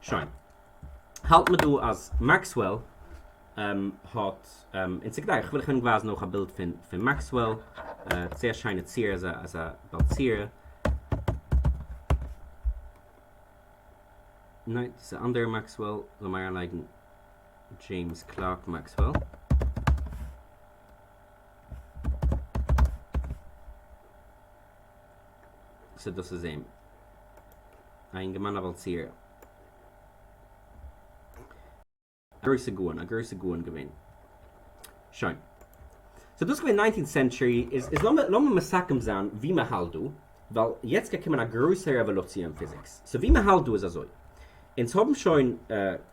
שוין. האלט מען דא אז מעקסוועל האט, און ס'כדאי, איך וויל איך ענק ווייזן אויך א בילד פון פון מעקסוועל, זייער שיינע ציור, אזא אזא בעל ציור. ניין, דאס איז א אנדערע מעקסוועל, לאמיר אריינלייגן דזשעימס קלארק מעקסוועל. so דאס איז אים. א אינגערמאן א בעל ציור. א גרויסע גאון, א גרויסע גאון געווען. שוין. so דאס איז געווען nineteenth century, איז איז לאמיר לאמיר מסכם זיין ווי מען האלט דא, ווייל יעצט גייט קומען א גרויסע רעוואלוציע אין פיזיקס. so ווי מען האלט דא איז אזוי. אונז האבן שוין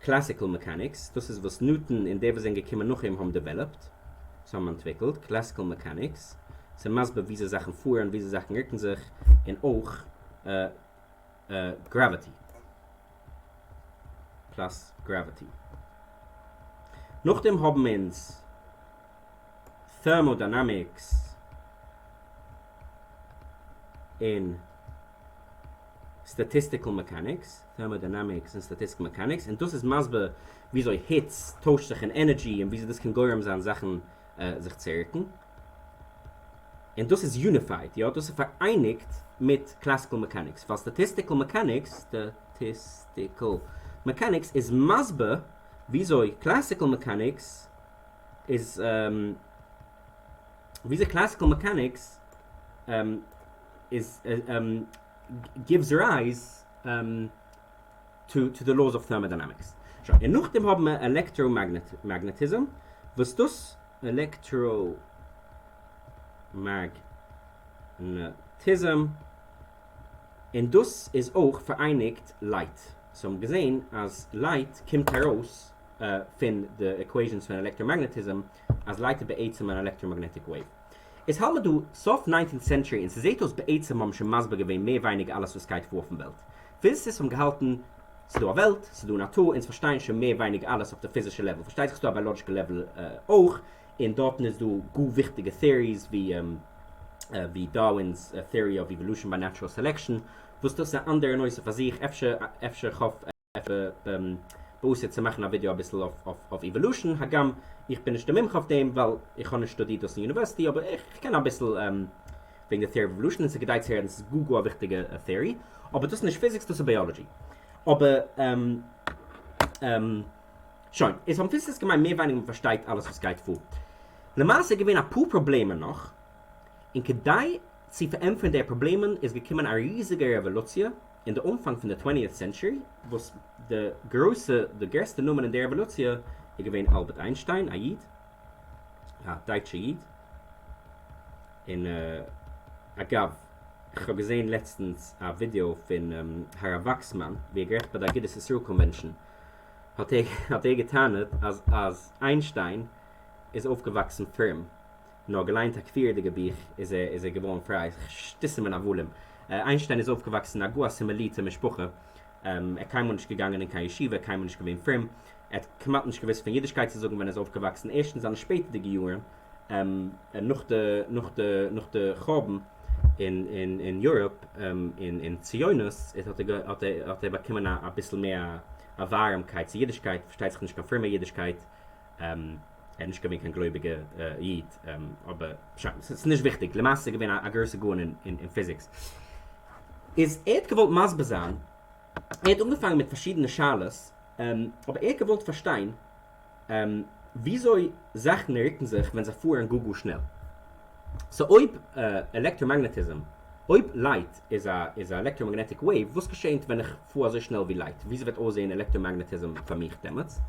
classical mechanics, דאס איז וואס ניוטאן און די וואס זענען געקומען נאך אים האבן developed, זיי האבן אנטוויקלט classical mechanics, ס'איז מסביר וויאזוי זאכן פארן, וויאזוי זאכן רוקן זיך, און אויך gravity, plus gravity. נאכדעם האבן אונז thermodynamics און statistical mechanics, thermodynamics און statistical mechanics, און דאס איז מסביר וויאזוי היץ טוישט זיך אין energy און וויאזוי דאס קען גורם זיין זאכן זיך צו רוקן. און דאס איז unified, יא, דאס איז פאראייניגט מיט classical mechanics, ווייל statistical mechanics, statistical mechanics, איז מסביר וויאזוי classical mechanics איז, וויאזוי classical mechanics איז gives rise to the laws of thermodynamics. שוין, און נאכדעם האבן מיר electromagnetism, וואס דאס electromagnetism, און דאס איז אויך פאראייניגט light. so האבן געזען אז light קומט ארויס פון די equations פון electromagnetism, אז light איז בעצם אן electromagnetic wave. איז האלט מען דא סוף nineteenth century און ס'זעהט אויס בעצם האבן שוין מסביר געווען מער ווייניגער אלעס וואס גייט פאר אויפן וועלט. physicists האבן געהאלטן ס'דא א וועלט, ס'דא נאטור, אונז פארשטייען שוין מער ווייניגער אלעס אויף די פיזישע level, פארשטייט זיך ס'דא א biological level אויך, און דארטן איז דא גאר וויכטיגע theories ווי ווי דארווינ'ס theory of evolution by natural selection, וואס דאס איז א אנדערע נושא פאר זיך, אפשר אפשר כ'האף בעתיד צו מאכן א ווידעא אביסל אויף evolution, הגם איך בין נישט די מומחה אויף דעם ווייל איך האב נישט שטודירט דאס אין university, אבער איך קען אביסל וועגן די theory of evolution און ס'איז כדאי צו הערן, ס'איז גאר גאר א וויכטיגע theory, אבער דאס איז נישט פיזיקס דאס איז biology. אבער שוין, איז האבן physicists געמיינט מער ווייניגער מ'פארשטייט אלעס וואס גייט פאר. למעשה איז געווען אפאר פראבלעמען נאך, און כדי צו פארענטפערן די פראבלעמען איז געקומען א ריזיגע רעוואלוציע, אין די אנפאנג פון די twentieth century וואס די גרויסע די גרעסטע נאמען אין די רעוואלוציע איז געווען אלבערט איינשטיין א איד א דייטשע איד און אגב איך האב געזען לעצטנס א ווידעא פון הרב וואקסמאן ווי ער גערעדט ביי די אגודת ישראל convention האט ער האט ער געטענה'ט אז אז איינשטיין איז אויפגעוואקסן פרום נאר געליינט א כפירה'דיגע בוך איז ער איז ער געווארן פריי, שטותים און הבלים. איינשטיין איז אויפגעוואקסן אין א גאר אסימילירטע משפחה, ער איז קיינמאל נישט געגאנגען אין קיין ישיבה, קיינמאל נישט געווען פרום, ער האט כמעט נישט געוואוסט פון אידישקייט צו זאגן ווען ער איז אויפגעוואקסן, ערשט אין זיינע שפעטערדיגע יארן, נאך די נאך די נאך די חורבן אין אין אין Europe און אין ציונות, איז האט ער האט ער האט ער באקומען א אביסל מער א ווארעמקייט צו אידישקייט, פארשטייט זיך נישט קיין פרומע אידישקייט. ער איז נישט געווען קיין גלויביגע איד, אבער שוין, ס'איז נישט וויכטיג, למעשה איז געווען א גרויסע גאון אין פיזיקס. איז ער האט געוואלט מסביר זיין, ער האט אנגעפאנגען מיט פארשידענע שאלות, אבער ער האט געוואלט פארשטיין וויאזוי זאכן רוקן זיך ווען זיי פארן גאר גאר שנעל. so אויב electromagnetism, אויב light איז א איז א electromagnetic wave, וואס געשענט ווען איך פאר אזוי שנעל ווי light? וויאזוי וועט אויסזען electromagnetism פאר מיך דעמאלטס?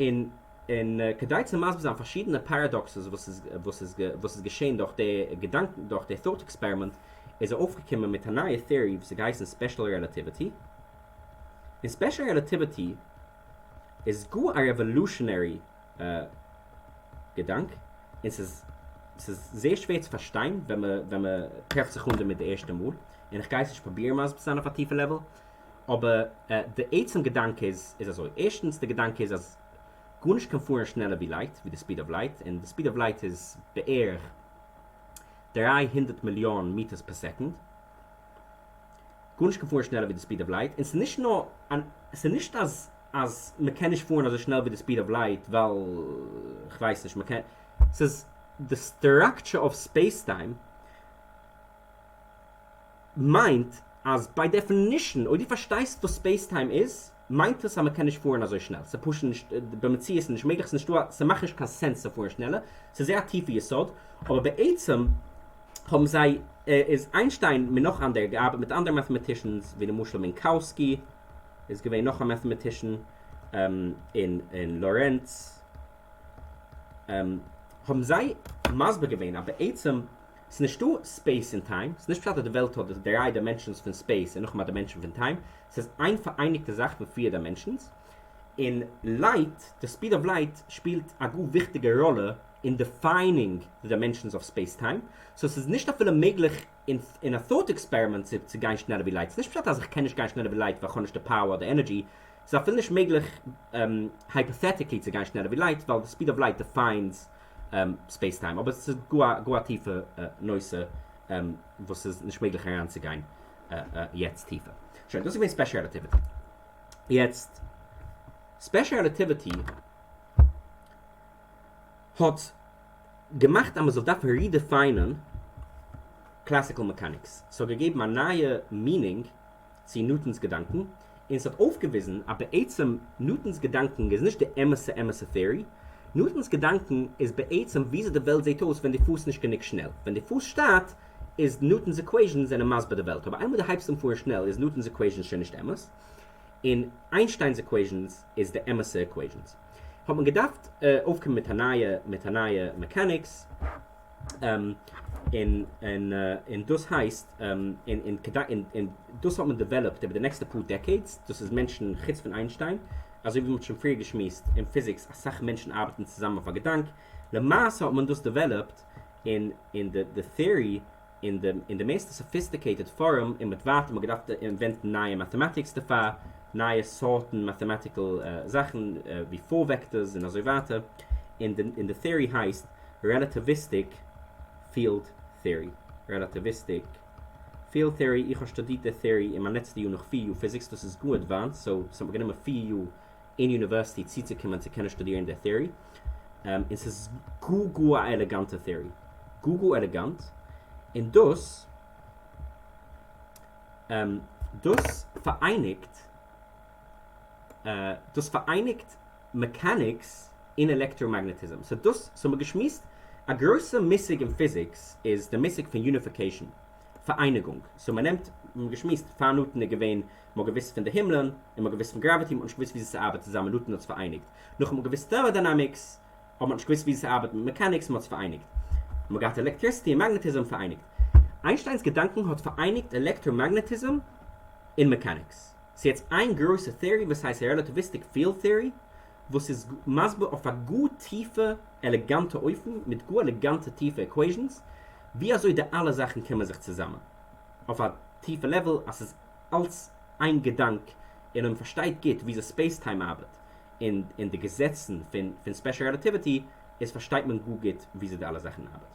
און און כדי צו מסביר זיין פארשידענע paradoxes וואס איז וואס איז וואס איז געשען דורך די געדאנק דורך די thought experiment איז ער אויפגעקומען מיט א נייע theory וואס האט געהייסן special relativity און special relativity איז גאר א revolutionary געדאנק און ס'איז ס'איז זייער שווער צו פארשטיין ווען מען ווען מען טרעפט זיך אן דערמיט די ערשטע מאל און איך גיי עס נישט פרובירן מסביר צו זיין אויף א טיפע level אבער די עצם געדאנק איז איז אזוי, ערשטנס די געדאנק איז אז גארנישט קען פארן שנעלער ווי light, ווי די speed of light, און די speed of light איז בערך 300 מיליאן meters per second. גארנישט קען פארן שנעלער ווי די speed of light, און ס'איז נישט נאר אן, ס'איז נישט אז אז מ'קען נישט פארן אזוי שנעל ווי די speed of light ווייל כ'ווייס נישט, מ'קען, ס'איז די structure of space time מיינט אז by definition אויב דו פארשטייסט וואס space time איז, מיינט עס אז מ'קען נישט פארן אזוי שנעל, ס'איז פשוט נישט, במציאות איז נישט מעגליך, ס'איז נישטא א, ס'מאכט נישט קיין sense צו פארן שנעלער, ס'איז זייער א טיפע יסוד, אבער בעצם האבן זיי, איז איינשטיין מיט נאך אנדערע געארבעט מיט אנדערע mathematicians, ווי למשל מינקאוסקי איז געווען נאך א mathematician, און לארענץ, האבן זיי מסביר געווען אז בעצם ס'איז נישטא space און time, ס'איז נישט פשט אז די וועלט האט די דריי dimensions פון space און נאכאמאל א dimension פון time, ס'איז איין פאראייניגטע זאך פון פיר dimensions, און light, די speed of light שפילט א גאר וויכטיגע ראלע אין defining די dimensions of space time, so ס'איז נישט אפילו מעגליך אין א thought experiment צו גיין שנעלער ווי light, ס'איז נישט פשט אז איך קען נישט גיין שנעלער ווי light ווייל כ'האב נישט די power אדער energy, ס'איז אפילו נישט מעגליך hypothetically צו גיין שנעלער ווי light ווייל די speed of light defines space time, אבער ס'איז גאר א טיפע נושא וואס איז נישט מעגליך אריינצוגיין יעצט טיפער. שוין, דאס איז געווען special relativity. יעצט, special relativity האט געמאכט אז מ'זאל דארפן redefine ען classical mechanics. ס'האט געגעבן א נייע meaning צו ניוטאן'ס געדאנקן, און ס'האט אויפגעוויזן אז בעצם ניוטאן'ס געדאנקן איז נישט די אמת'ע אמת'ע theory, ניוטאן'ס געדאנקן איז בעצם וויאזוי די וועלט זעט אויס ווען דו פארסט נישט גענוג שנעל, ווען דו פארסט שטאט איז ניוטאן'ס equations זענען מסביר די וועלט, אבער איינמאל דו הייבסט אן פארן שנעל איז ניוטאן'ס equations שוין נישט אמת, און איינשטיין'ס equations איז די אמת'ע equations. האט מען געדארפט אויפקומען מיט א נייע מיט א נייע mechanics. און און דאס הייסט און און כדי און און דאס האט מען developed איבער די נעקסטע פאר decades, דאס איז מענטשן חוץ פון איינשטיין, אזוי ווי מען האט שוין פריער געשמועסט אין פיזיקס אסאך מענטשן ארבעטן צוזאמען אויף א געדאנק, למעשה האט מען דאס developed אין אין די די theory אין די אין די מערסטע sophisticated form און מיט ווייטער מ'האט געדארפט invent ן נייע mathematics דערפאר, נייע סארטן mathematical זאכן ווי four vectors און אזוי ווייטער, און די און די theory הייסט relativistic field theory, relativistic field theory, איך האב שטודירט די theory אין מיין לעצטע יאר נאך פיר יאר פיזיקס, דאס איז גאר advanced, so ס'האט מיר גענומען פיר יאר אין university צוצוקומען צו קענען שטודירן די theory, און ס'איז גאר גאר א עלעגאנטע theory, גאר גאר עלעגאנט, און דאס דאס פאראייניגט דאס פאראייניגט mechanics און electromagnetism, so דאס, so מ'האט געשמועסט א גרויסע מושג אין פיזיקס איז די מושג פון unification, פאראייניגונג, so מ'נעמט, מ'האט געשמועסט פאר ניוטאן איז געווען מ'האט געוואוסט פון די הימלען, און מ'האט געוואוסט פון gravity, מ'האט נישט געוואוסט וויאזוי ס'ארבעט צוזאמען, ניוטאן האט עס פאראייניגט. נאכדעם מ'האט געוואוסט thermodynamics, אבער מ'האט נישט געוואוסט וויאזוי ס'ארבעט מיט mechanics, מ'האט עס פאראייניגט. מ'האט געהאט electricity און magnetism פאראייניגט. איינשטיינ'ס געדאנקען האט פאראייניגט electromagnetism און mechanics. ס'איז יעצט איין גרויסע theory וואס הייסט relativistic field theory, וואס איז מסביר אויף א גאר טיפע עלעגאנטע אופן, מיט גאר עלעגאנטע טיפע equations, ווי אזוי די אלע זאכן קומען זיך צוזאמען אויף א טיפע level אז ס'איז אלץ איין געדאנק און אויב מ'פארשטייט גוט וויאזוי space time ארבעט און און די געזעצן פון פון special relativity איז פארשטייט מען גאר גוט וויאזוי די אלע זאכן ארבעט.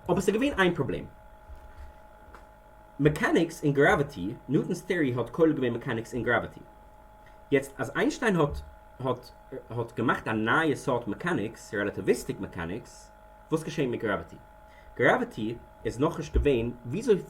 אבער ס'איז געווען איין פראבלעם. mechanics און gravity, ניוטאן'ס theory האט כולל געווען mechanics און gravity. יעצט אז איינשטיין האט האט האט געמאכט א נייע סארט mechanics, relativistic mechanics, וואס געשעהט מיט gravity? gravity איז נאכנישט געווען, וויאזוי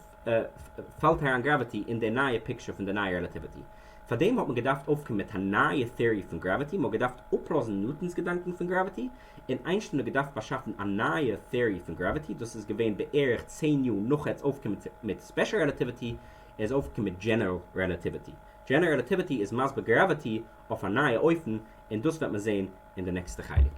פאלט אריין gravity אין די נייע picture פון די נייע relativity? פארדעם האט מען געדארפט אויפקומען מיט א נייע theory פון gravity, מען האט געדארפט אפלאזן ניוטאן'ס געדאנקען פון gravity, און איינשטיין האט געדארפט באשאפן א נייע theory פון gravity, דאס איז געווען בערך צען יאר נאך ער האט אויפגעקומען מיט special relativity, ער איז אויפגעקומען מיט general relativity. general relativity איז מסביר gravity אויף א נייע אופן, און דאס וועט מען זען אין די נעקסטע חלק.